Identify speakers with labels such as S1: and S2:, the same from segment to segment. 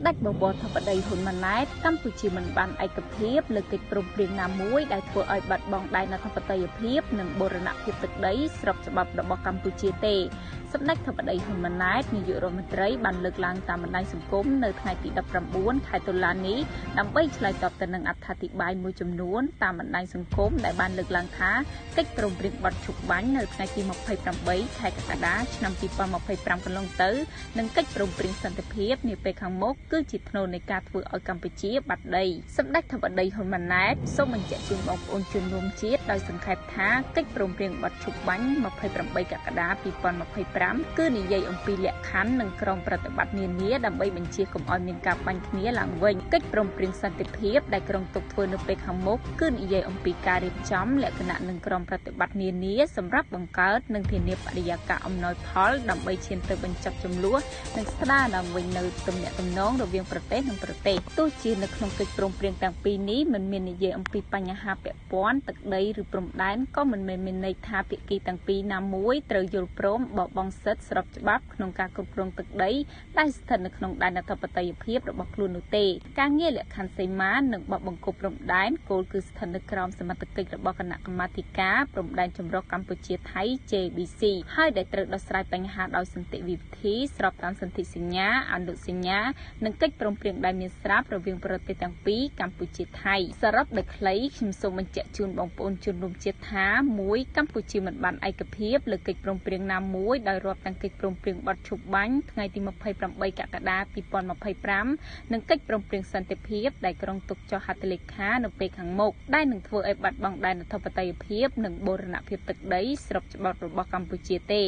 S1: សម្ដេចបវរធិបតីហ៊ុនម៉ាណែតកម្ពុជាមិនបានឯកភាពលើកិច្ចព្រមព្រៀងណាមួយដែលធ្វើឲ្យបាត់បង់ដែនអធិបតេយ្យភាពនិងបូរណភាពទឹកដីស្របច្បាប់របស់កម្ពុជាទេសម្ដេចធិបតីហ៊ុនម៉ាណែតនាយករដ្ឋមន្ត្រីបានលើកឡើងតាមបណ្ដាញសង្គមនៅថ្ងៃទី19ខែតុលានេះដើម្បីឆ្លើយតបទៅនឹងអត្ថាធិប្បាយមួយចំនួនតាមបណ្ដាញសង្គមដែលបានលើកឡើងថាកិច្ចព្រមព្រៀងបទឈប់បាញ់នៅថ្ងៃទី28ខែកក្កដាឆ្នាំ2025កន្លងទៅនិងកិច្ចព្រមព្រៀងសន្តិភាពនាពេលខាងមុខគឺជាថ្នូរនៃការធ្វើឲ្យកម្ពុជាបាត់ដីសម្ដេចធិបតីហ៊ុនម៉ាណែតសូមបញ្ជាក់ជូនបងប្អូនជនរួមជាតិដោយសង្ខេបថាកិច្ចព្រមព្រៀងបទឈប់បាញ់28កក្កដា2025គឺនិយាយអំពីលក្ខខណ្ឌនិងក្រមប្រតិបត្តិនានាដើម្បីបញ្ជាកុំឲ្យមានការបាញ់គ្នាឡើងវិញកិច្ចព្រមព្រៀងសន្តិភាពដែលក្រុងទុកធ្វើនៅពេលខាងមុខគឺនិយាយអំពីការរៀបចំលក្ខណៈនិងក្រមប្រតិបត្តិនានាសម្រាប់បង្កើតនិងធានាបរិយាកាសអំណោយផលដើម្បីឈានទៅបញ្ចប់ចំនួននិងស្ដារឡើងវិញនៅទំនាក់ទំនងរវាងប្រទេសនិងប្រទេសទោះជានៅក្នុងកិច្ចព្រមព្រៀងទាំងពីរនេះមិនមាននិយាយអំពីបញ្ហាពាក់ព័ន្ធទឹកដីឬព្រំដែនក៏មិនមែនមានន័យថាភាគីទាំងពីរណាមួយត្រូវយល់ព្រមបោះបង់សិទ្ធិស្របច្បាប់ក្នុងការគ្រប់គ្រងទឹកដីដែលស្ថិតនៅក្នុងដែនអធិបតេយ្យភាពរបស់ខ្លួននោះទេការងារលក្ខខណ្ឌសីមានិងបោះបង្គោលព្រំដែនគោលគឺស្ថិតនៅក្រោមសមត្ថកិច្ចរបស់គណៈកម្មាធិការព្រំដែនចម្រុះកម្ពុជាថៃ JBC ហើយដែលត្រូវដោះស្រាយបញ្ហាដោយសន្តិវិធីស្របតាមសន្ធិសញ្ញាអនុសញ្ញានិងកិច្ចព្រមព្រៀងដែលមានស្រាប់រវាងប្រទេសទាំងពីរកម្ពុជាថៃសរុបដោយខ្លីខ្ញុំសូមបញ្ជាក់ជូនបងប្អូនជនរួមជាតិថា1កម្ពុជាមិនបានឯកភាពលើកិច្ចព្រមព្រៀងណាមួយដោយរាប់ទាំងកិច្ចព្រមព្រៀងបទឈប់បាញ់ថ្ងៃទី28កក្កដា2025និងកិច្ចព្រមព្រៀងសន្តិភាពដែលក្រុងទុកចុះហត្ថលេខានៅពេលខាងមុខដែលនឹងធ្វើឲ្យបាត់បង់ដែនអធិបតេយ្យភាពនិងបូរណភាពទឹកដីស្របច្បាប់របស់កម្ពុជាទេ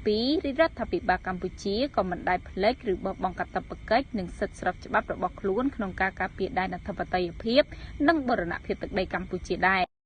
S1: 2រាជរដ្ឋាភិបាលកម្ពុជាក៏មិនដែលភ្លេចឬបោះបង់កាតព្វកិច្ចនិងសិទ្ធិស្របច្បាប់របស់ខ្លួនក្នុងការការពារដែនអធិបតេយ្យភាពនិងបូរណភាពទឹកដីកម្ពុជាដែរ។